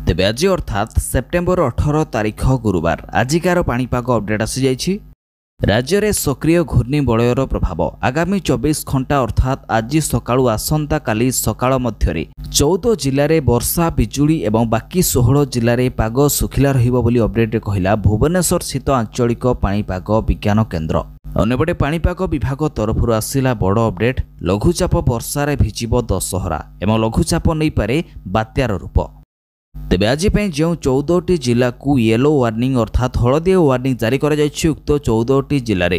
ତେବେ ଆଜି ଅର୍ଥାତ୍ ସେପ୍ଟେମ୍ବର 18 ତାରିଖ ଗୁରୁବାର ଆଜିକାର ପାଣିପାଗ ଅପଡେଟ୍ ଆସିଯାଇଛି। ରାଜ୍ୟରେ ସକ୍ରିୟ ଘୂର୍ଣ୍ଣିବଳୟର ପ୍ରଭାବ ଆଗାମୀ 24 ଘଣ୍ଟା ଅର୍ଥାତ୍ ଆଜି ସକାଳୁ ଆସନ୍ତାକାଲି ସକାଳ ମଧ୍ୟରେ 14 ଜିଲ୍ଲାରେ ବର୍ଷା ବିଜୁଳି ଏବଂ ବାକି 16 ଜିଲ୍ଲାରେ ପାଗ ଶୁଖିଲା ରହିବ ବୋଲି ଅପଡେଟ୍ରେ କହିଲା ଭୁବନେଶ୍ୱର ସ୍ଥିତ ଆଞ୍ଚଳିକ ପାଣିପାଗ ବିଜ୍ଞାନ କେନ୍ଦ୍ର। ଅନ୍ୟପଟେ ପାଣିପାଗ ବିଭାଗ ତରଫରୁ ଆସିଲା ବଡ଼ ଅପଡେଟ୍, ଲଘୁଚାପ ବର୍ଷାରେ ଭିଜିବ ଦଶହରା ଏବଂ ଲଘୁଚାପ ନେଇପାରେ ବାତ୍ୟାର ରୂପ। ତେବେ ଆଜି ପାଇଁ ଯେଉଁ 14ଟି ଜିଲ୍ଲାକୁ ୟେଲୋ ୱାର୍ଣ୍ଣିଂ ଅର୍ଥାତ୍ ହଳଦିଆ ୱାର୍ଣ୍ଣିଂ ଜାରି କରାଯାଇଛି, ଉକ୍ତ 14ଟି ଜିଲ୍ଲାରେ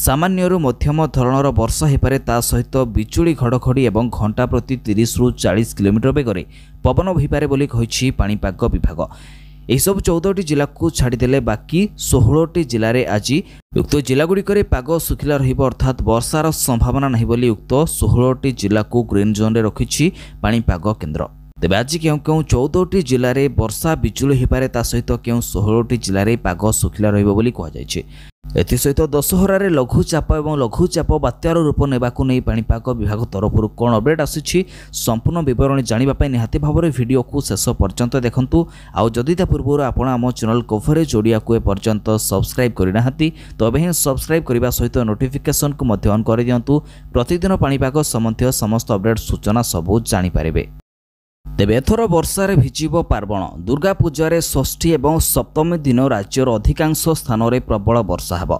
ସାମାନ୍ୟରୁ ମଧ୍ୟମ ଧରଣର ବର୍ଷା ହୋଇପାରେ। ତା ସହିତ ବିଜୁଳି ଘଡ଼ଘଡ଼ି ଏବଂ ଘଣ୍ଟା ପ୍ରତି 30ରୁ 40 କିଲୋମିଟର ବେଗରେ ପବନ ବହିପାରେ ବୋଲି କହିଛି ପାଣିପାଗ ବିଭାଗ। ଏହିସବୁ 14ଟି ଜିଲ୍ଲାକୁ ଛାଡ଼ିଦେଲେ ବାକି 16ଟି ଜିଲ୍ଲାରେ ଆଜି ଉକ୍ତ ଜିଲ୍ଲାଗୁଡ଼ିକରେ ପାଗ ଶୁଖିଲା ରହିବ, ଅର୍ଥାତ୍ ବର୍ଷାର ସମ୍ଭାବନା ନାହିଁ ବୋଲି ଉକ୍ତ 16ଟି ଜିଲ୍ଲାକୁ ଗ୍ରୀନ୍ ଜୋନ୍ରେ ରଖିଛି ପାଣିପାଗ କେନ୍ଦ୍ର। ତେବେ ଆଜି କେଉଁ କେଉଁ 14ଟି ଜିଲ୍ଲାରେ ବର୍ଷା ବିଜୁଳି ହୋଇପାରେ, ତା ସହିତ କେଉଁ 16ଟି ଜିଲ୍ଲାରେ ପାଗ ଶୁଖିଲା ରହିବ ବୋଲି କୁହାଯାଇଛି। ଏଥିସହିତ ଦଶହରାରେ ଲଘୁଚାପ ଏବଂ ଲଘୁଚାପ ବାତ୍ୟାର ରୂପ ନେବାକୁ ନେଇ ପାଣିପାଗ ବିଭାଗ ତରଫରୁ କ'ଣ ଅପଡେଟ୍ ଆସୁଛି, ସମ୍ପୂର୍ଣ୍ଣ ବିବରଣୀ ଜାଣିବା ପାଇଁ ନିହାତି ଭାବରେ ଭିଡ଼ିଓକୁ ଶେଷ ପର୍ଯ୍ୟନ୍ତ ଦେଖନ୍ତୁ। ଆଉ ଯଦି ତା ପୂର୍ବରୁ ଆପଣ ଆମ ଚ୍ୟାନେଲ୍ କଭରେଜ୍ ଓଡ଼ିଆକୁ ଏପର୍ଯ୍ୟନ୍ତ ସବସ୍କ୍ରାଇବ୍ କରିନାହାନ୍ତି, ତେବେ ହିଁ ସବସ୍କ୍ରାଇବ୍ କରିବା ସହିତ ନୋଟିଫିକେସନ୍କୁ ମଧ୍ୟ ଅନ୍ କରିଦିଅନ୍ତୁ। ପ୍ରତିଦିନ ପାଣିପାଗ ସମ୍ବନ୍ଧୀୟ ସମସ୍ତ ଅପଡେଟ୍ ସୂଚନା ସବୁ ଜାଣିପାରିବେ। ତେବେ ଏଥର ବର୍ଷାରେ ଭିଜିବ ପାର୍ବଣ। ଦୁର୍ଗା ପୂଜାରେ ଷଷ୍ଠୀ ଏବଂ ସପ୍ତମୀ ଦିନ ରାଜ୍ୟର ଅଧିକାଂଶ ସ୍ଥାନରେ ପ୍ରବଳ ବର୍ଷା ହେବ।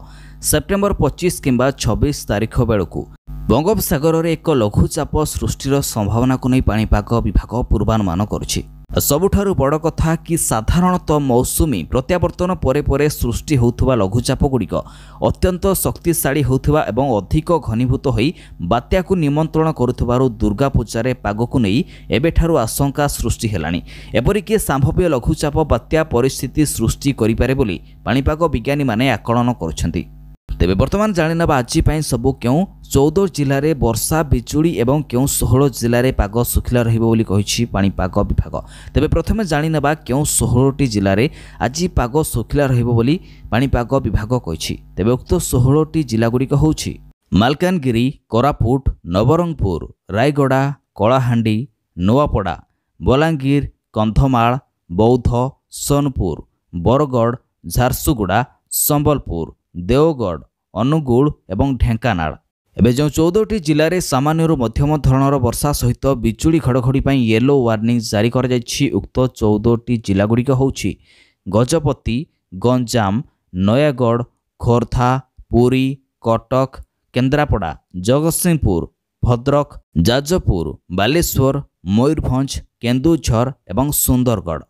ସେପ୍ଟେମ୍ବର 25 କିମ୍ବା 26 ତାରିଖ ବେଳକୁ ବଙ୍ଗୋପସାଗରରେ ଏକ ଲଘୁଚାପ ସୃଷ୍ଟିର ସମ୍ଭାବନାକୁ ନେଇ ପାଣିପାଗ ବିଭାଗ ପୂର୍ବାନୁମାନ କରୁଛି। ସବୁଠାରୁ ବଡ଼ କଥା କି ସାଧାରଣତଃ ମୌସୁମୀ ପ୍ରତ୍ୟାବର୍ତ୍ତନ ପରେ ପରେ ସୃଷ୍ଟି ହେଉଥିବା ଲଘୁଚାପଗୁଡ଼ିକ ଅତ୍ୟନ୍ତ ଶକ୍ତିଶାଳୀ ହେଉଥିବା ଏବଂ ଅଧିକ ଘନୀଭୂତ ହୋଇ ବାତ୍ୟାକୁ ନିମନ୍ତ୍ରଣ କରୁଥିବାରୁ ଦୁର୍ଗା ପୂଜାରେ ପାଗକୁ ନେଇ ଏବେଠାରୁ ଆଶଙ୍କା ସୃଷ୍ଟି ହେଲାଣି। ଏପରିକି ସମ୍ଭାବ୍ୟ ଲଘୁଚାପ ବାତ୍ୟା ପରିସ୍ଥିତି ସୃଷ୍ଟି କରିପାରେ ବୋଲି ପାଣିପାଗ ବିଜ୍ଞାନୀମାନେ ଆକଳନ କରୁଛନ୍ତି। ତେବେ ବର୍ତ୍ତମାନ ଜାଣିନେବା ଆଜି ପାଇଁ ସବୁ କେଉଁ 14 ଜିଲ୍ଲାରେ ବର୍ଷା ବିଜୁଳି ଏବଂ କେଉଁ 16 ଜିଲ୍ଲାରେ ପାଗ ଶୁଖିଲା ରହିବ ବୋଲି କହିଛି ପାଣିପାଗ ବିଭାଗ। ତେବେ ପ୍ରଥମେ ଜାଣିନେବା କେଉଁ 16ଟି ଜିଲ୍ଲାରେ ଆଜି ପାଗ ଶୁଖିଲା ରହିବ ବୋଲି ପାଣିପାଗ ବିଭାଗ କହିଛି। ତେବେ ଉକ୍ତ 16ଟି ଜିଲ୍ଲାଗୁଡ଼ିକ ହେଉଛି ମାଲକାନଗିରି, କୋରାପୁଟ, ନବରଙ୍ଗପୁର, ରାୟଗଡ଼ା, କଳାହାଣ୍ଡି, ନୂଆପଡ଼ା, ବଲାଙ୍ଗୀର, କନ୍ଧମାଳ, ବୌଦ୍ଧ, ସୋନପୁର, ବରଗଡ଼, ଝାରସୁଗୁଡ଼ା, ସମ୍ବଲପୁର, ଦେଓଗଡ଼, ଅନୁଗୁଳ ଏବଂ ଢେଙ୍କାନାଳ। ଏବେ ଯେଉଁ 14ଟି ଜିଲ୍ଲାରେ ସାମାନ୍ୟରୁ ମଧ୍ୟମ ଧରଣର ବର୍ଷା ସହିତ ବିଜୁଳି ଘଡ଼ଘଡ଼ି ପାଇଁ ୟେଲୋ ୱାର୍ଣ୍ଣିଂ ଜାରି କରାଯାଇଛି, ଉକ୍ତ 14ଟି ଜିଲ୍ଲାଗୁଡ଼ିକ ହେଉଛି ଗଜପତି, ଗଞ୍ଜାମ, ନୟାଗଡ଼, ଖୋର୍ଦ୍ଧା, ପୁରୀ, କଟକ, କେନ୍ଦ୍ରାପଡ଼ା, ଜଗତସିଂହପୁର, ଭଦ୍ରକ, ଯାଜପୁର, ବାଲେଶ୍ୱର, ମୟୂରଭଞ୍ଜ, କେନ୍ଦୁଝର ଏବଂ ସୁନ୍ଦରଗଡ଼।